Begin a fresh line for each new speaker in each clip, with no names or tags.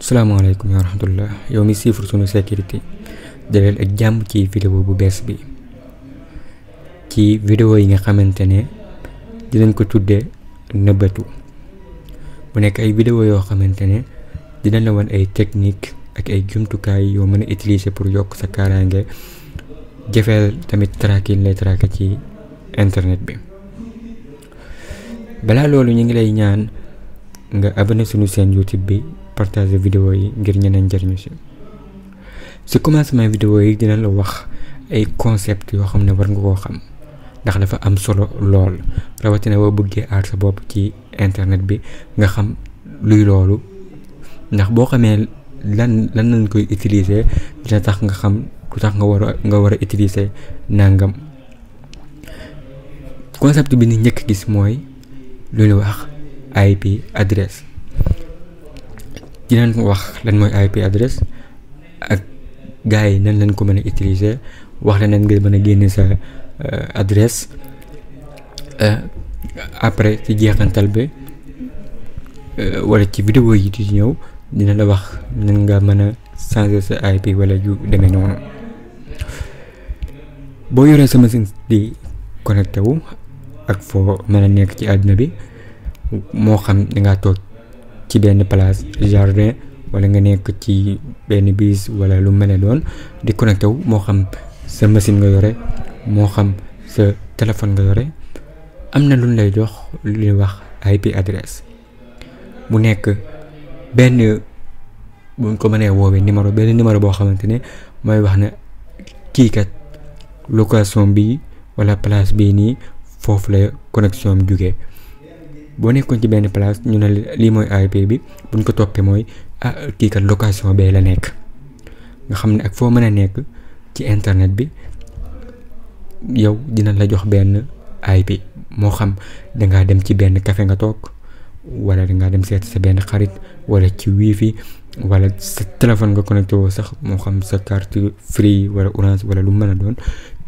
salaamaaleykum wa rahmatullah yow mi siifur sunu sécurité dalal ak jàmm ci vidéo bu bees bi ci vidéo yi nga xamante ne dinañ ko tuddee nëbbatu mu nekk ay vidéo yoo xamante ne dinañ la wan ay technique ak ay jumtukaay yoo mën a utiliser pour yokk sa kaaraange jëfeel tamit tracking lay traquer ci internet bi. balaa loolu ñu ngi lay ñaan nga abonné sunu chaîne YouTube bi partager vidéo yi ngir ñeneen jariñu ci commencement vidéo yi dina la wax ay concept yoo xam ne war nga koo xam ndax dafa am solo lool rawatina boo bëggee aar sa bopp ci internet bi nga xam luy loolu ndax boo xamee lan lañ koy utiliser dina tax nga xam lu tax nga war a utiliser nangam. concept bi ni njëkk gis mooy lu ñu wax IP adresse. dinañ wax lan mooy IP adresse ak gars yi nan lañ ko mën a utiliser wax la nan nga mën a génne sa adresse après ci jeexantal bi wala ci vidéo yi di ñëw dina la wax nan nga mën a changer sa IP wala yu demee noonu. boo yoree sa machine di connecté wu ak foo mën a nekk ci àdduna bi moo xam dangaa toog ci benn place jardin wala nga nekk ci benn bis wala lu mel ne doon di connecté wu moo xam sa machine nga yore moo xam sa téléphone nga yore am na lu lay jox lu ñuy wax IP adresse mu nekk benn buñ ko mënee woowee benn numéro boo xamante ne mooy wax ne kii kat location bi wala place bii nii foofu la connexion am jugee. boo nekkoon ci benn place ñu ne lii mooy IP bi buñ ko toppee mooy kii kat location bee la nekk nga xam ne ak foo mën a nekk ci internet bi yow dina la jox benn IP moo xam dangaa dem ci benn café nga toog wala dangaa dem seet sa benn xarit wala ci wifi wala sa téléphone nga connecté woo sax moo xam sa carte free wala orange wala lu mën a doon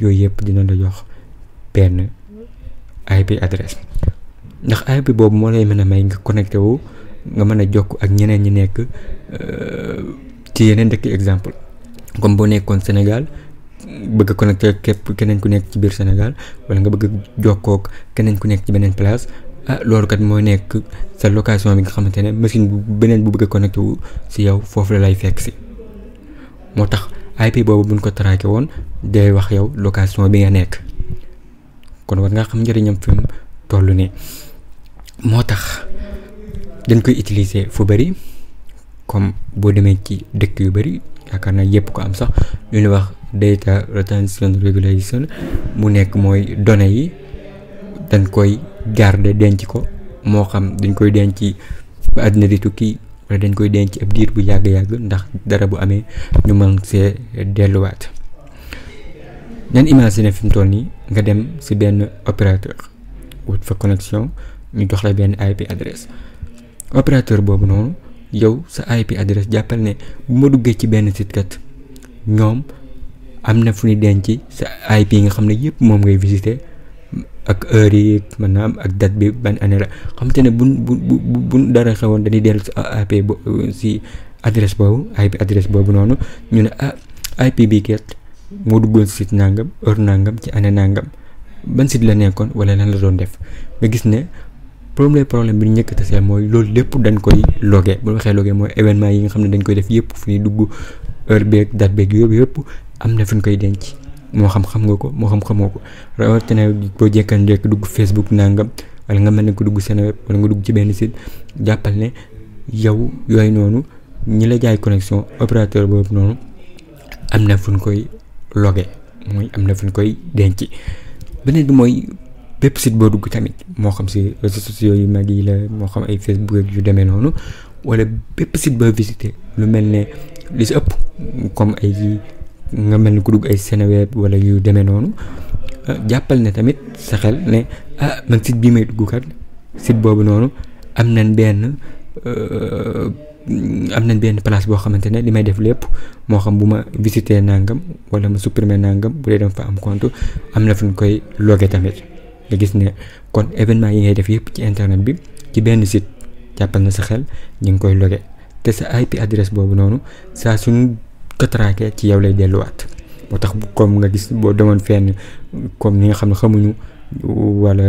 yooyu yëpp dina la jox benn IP adresse. ndax IP boobu moo lay mën a may nga connecté wu nga mën a jokk ak ñeneen ñi nekk ci yeneen dëkk exemple comme boo nekkoon Sénégal bëgg a connecté képp keneen ku nekk ci biir Sénégal wala nga bëgg a jokkook keneen ku nekk ci beneen place loolu kat moo nekk sa location bi nga xamante ne machine bu beneen bu bëgg a connecté wu si yow foofu la lay fekk si. moo tax IP boobu buñ ko traqué woon day wax yow location bi nga nekk kon war nga xam njëriñam fi mu toll nii. moo tax dañ koy utiliser fu bari comme boo demee ci dëkk yu bari yaakaar naa yëpp ko am sax lu ñuy wax data retention regulation mu nekk mooy données yi dañ koy garder denc ko moo xam dañ koy denc ba àddina di tukki wala dañ koy denc ab diir bu yàgg-yàgg ndax dara bu amee ñu mën see delluwaat. nan imaginer fi mu toll nii nga dem ci benn opérateur wut fa connexion ñu jox la benn IP adresse opérateur boobu noonu yow sa IP adresse jàppal ne bu ma duggee ci benn site kat ñoom am na fu ñu denc sa IP nga xam ne yëpp moom ngay visiter ak heure yi maanaam ak date bi ban année la xam te ne bu dara xewoon dañuy dellu si adresse boobu IP adresse boobu noonu ñu ne IP bi kat moo duggoon si site nangam heure nangam ci année nangam ban site la nekkoon wala lan la doon def nga gis ne. problème bi ñu njëkk a taseel mooy loolu lépp dañ koy logué bu waxee logué mooy événement yi nga xam ne dañ koy def yëpp fu ñuy dugg heure beeg date beeg yëpp am na fu ñu koy denc moo xam nga ko moo xam xamoo ko rawatina boo jékki-jékki dugg Facebook nangam wala nga mel ne ko dugg Seneweb wala nga dugg ci benn site jàppal ne yow yooyu noonu ñi la jaay connexion opérateur boobu noonu am na fu ñu koy logué mooy am na fu ñu koy denc. beneen bi mooy. bépp site boo dugg tamit moo xam ci réseaux sociaux yu mag yi la moo xam ay Facebook ak yu demee noonu wala bépp site boo visité lu mel ne li ci ëpp comme ay nga mel ni ku dugg ay Seneweb wala yu demee noonu jàppal ne tamit sa xel ne man site bii may dugg kat site boobu noonu am nañ benn place boo xamante ne li may def lépp moo xam bu ma visité nangam wala ma supprimer nangam bu dee dama fa am compte am na fu ñu koy logué tamit. nga gis ne kon événement yi ngay def yëpp ci internet bi ci benn site jàppal na sa xel ñu ngi koy logué te sa IP adresse boobu noonu saa suñ ko traqué ci yow lay delluwaat. moo tax comme nga gis boo demoon fenn comme ni nga xam ne xamuñu wala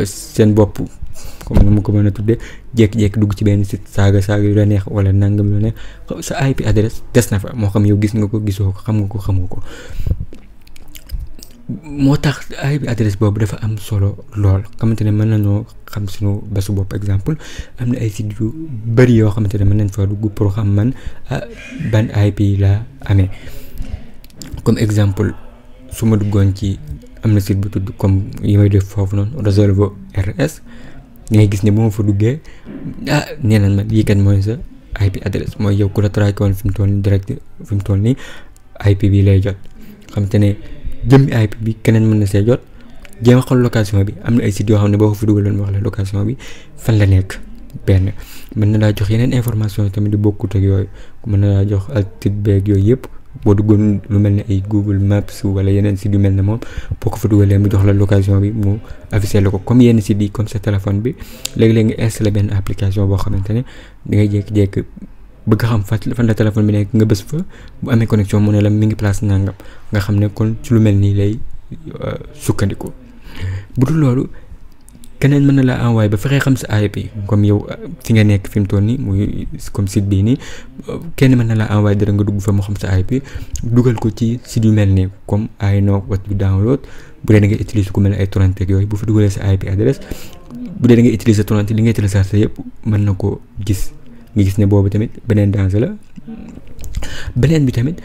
seen bopp comme nu mu ko mën a tuddee jékki-jékki dugg ci benn site saaga yu la neex wala nangam yu la neex sa IP adresse des na fa moo xam yow gis nga ko gisoo ko xam nga ko xamoo ko. moo tax IP adresse boobu dafa am solo lool xamante ne mën nañoo xam suñu bésu bopp exemple am na ay sites yu bëri yoo xamante ne mën nañ fa dugg pour xam man ban IP laa amee. comme exemple su ma duggoon ci am na site bu tudd comme yi may def foofu noonu Resolve RS ngay gis ne bu ma fa duggee nee nañ ma lii kat mooy sa IP adresse mooy yow ku la traqué woon fi mu toll nii direct fi mu toll nii IP bi lay jot xamante ne jëmmi IP bi keneen mën na see jot. jéem a xool location bi am na ay sites yoo xam ne boo ko fa dugaloon wax la location bi fan la nekk benn mën na laa jox yeneen information tamit di bokkut ak yooyu mën na laa jox altitude beeg yooyu yëpp boo duggoon lu mel ne ay Google Maps wala yeneen sites yu mel ne moom boo ko fa dugalee mu jox la location bi mu affiché la ko comme yenn sites yi comme sa téléphone bi léegi-léegi nga installé benn application boo xamante ne da ngay jékki-jékki bëgg xam fan la téléphone bi nekk nga bës fa bu amee connexion mu ne la mi ngi place nangam nga xam ne kon ci lu mel nii lay sukkandiku. bu dul loolu keneen mën na la envoyé ba fexee xam sa IP comme yow fi nga nekk fi mu toll nii muy comme site bii nii kenn mën na la envoyé dara nga dugg fa mu xam sa IP dugal ko ci site yu mel nii comme I know what you download bu dee da ngay utiliser ku mel ne ay torrent ak yooyu bu fa dugalee sa IP adresse bu dee da ngay utiliser torrent li ngay télécharger yëpp mën na ko gis nga gis ne boobu tamit beneen danger la. beneen bi tamit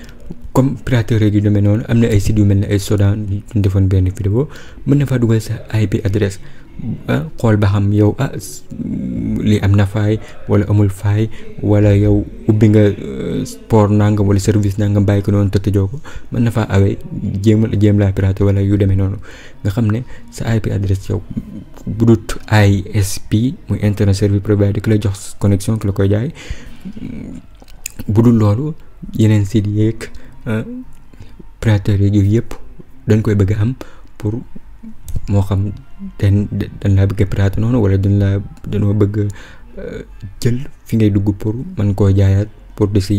comme pirateur yu demee noonu am na ay sites yu mel ne ay Sodan ñu defoon benn vidéo mën na faa dugal sa IP adresse xool ba xam yow lii am na faay wala amul faay wala yow ubbi nga sport nangam wala service nangam bàyyi ko noonu tëjoo ko mën na faa awee jéem laa pirater wala yu demee noonu nga xam ne sa IP adresse yow bu dut ISP muy internet service provider ki la jox connexion ki la koy jaay bu dul loolu yeneen sites yeeg pirateur yooyu yëpp dañ koy bëgg a am pour moo xam dañ laa bëgg a pirater noonu wala dañoo bëgg jël fi ngay dugg pour mën koo jaayaat pour di si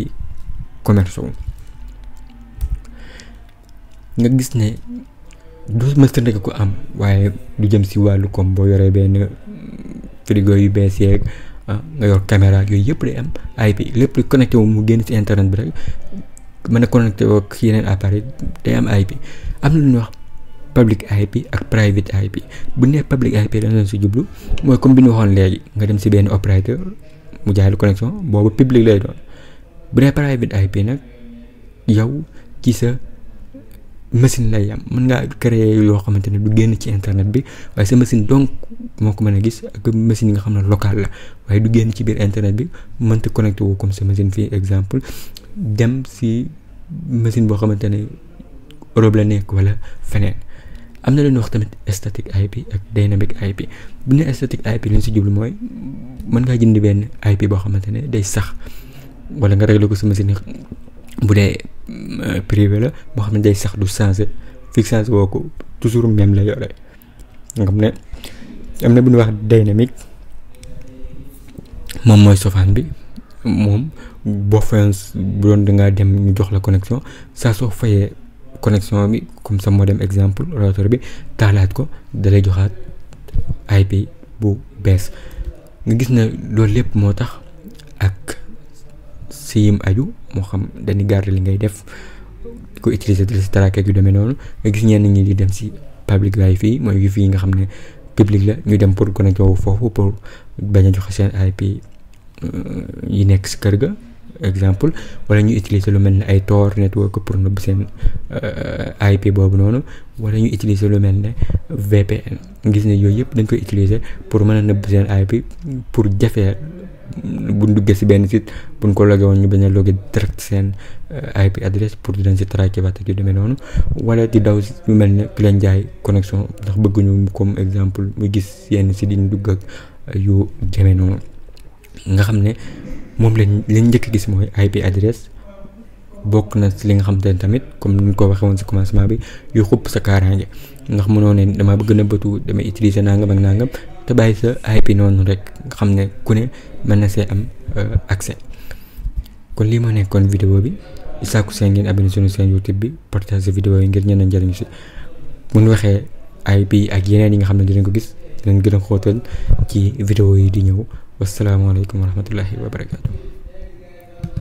commerce wu. nga gis ne du mësta nekk ko am waaye du jëm si wàllu comme boo yoree benn frigo yu bees yeeg nga yor caméra yooyu yëpp day am IP lépp lu connecté wu mu génn si internet bi rek mën a connecté woo ak yeneen appareil day am IP. am na lu ñuy wax public IP ak private IP bu nee public IP dañ leen si jublu mooy comme bi ñu waxoon léegi nga dem si benn opérateur mu jaay la connexion boobu public lay doon. bu dee private IP nag yow ci sa machine lay am mën ngaa créer yoo xamante ne du génn ci internet bi waaye sa machine donc moo ko mën a gis ak machine yi nga xam ne local la waaye du génn ci biir internet bi mënta connecté wu comme sa machine fii exemple dem si machine boo xamante ne Europe la nekk wala feneen. am na lu ñuy wax tamit static IP ak dynamic IP bu ne static IP li ñu si jublu mooy mën ngaa jënd benn IP boo xamante ne day sax wala nga réglé ko sa machine bu dee privé la moo xam ne day sax du changer fixage woo ko toujours même la yore nga xam ne am na bu ñuy wax dynamique moom mooy sofaan bi moom boo fayoon bu doon dangaa dem ñu jox la connexion saa soo fayee connexion bi comme sa modem exemple routeur bi taalaat ko dalay joxaat IP bu bees nga gis ne loolu lépp moo tax ak si yim aju moo xam dañuy garder li ngay def di ko utiliser di si traquer yu demee noonu nga gis ñenn ñi di dem si public wifi mooy wifi yi nga xam ne public la ñu dem pour connecté wu foofu pour bañ a joxe seen IP yi nekk si kër ga exemple wala ñu utiliser lu mel ne ay Tor network pour nëbb seen IP boobu noonu wala ñu utiliser lu mel ne VPN gis ne yooyu yëpp dañ koy utiliser pour mën a nëbb seen IP pour jafee buñ duggee si benn site buñ ko loggé woon ñu bañ a loggé direct seen IP adresse pour di leen si traquer ba yu demee noonu wala di daw lu mel ne ki leen jaay connexion ndax bëgguñu comme exemple muy gis yenn si diñ dugg ak yu demee noonu nga xam ne moom lañ njëkk gis mooy IP adresse bokk na si li nga xamante ne tamit comme ni ñu ko waxee woon si commencement bi yu xupp sa kaaraange ndax mënoo ne dama bëgg na bëtu damay utiliser nangam ak nangam te bàyyi sa IP noonu rek nga xam ne ku ne mën na see am accès. kon lii moo nekkoon vidéo bi di sàkku seen ngeen abonné suñu seen YouTube bi partager vidéo yi ngir ñeneen njëriñu si bu ñu waxee IP ak yeneen yi nga xam ne dinañ ko gis dinañ gën a xóotal ci vidéo yi di ñëw wasalaamaaleykum wa rahmatullahi wa barakaatu.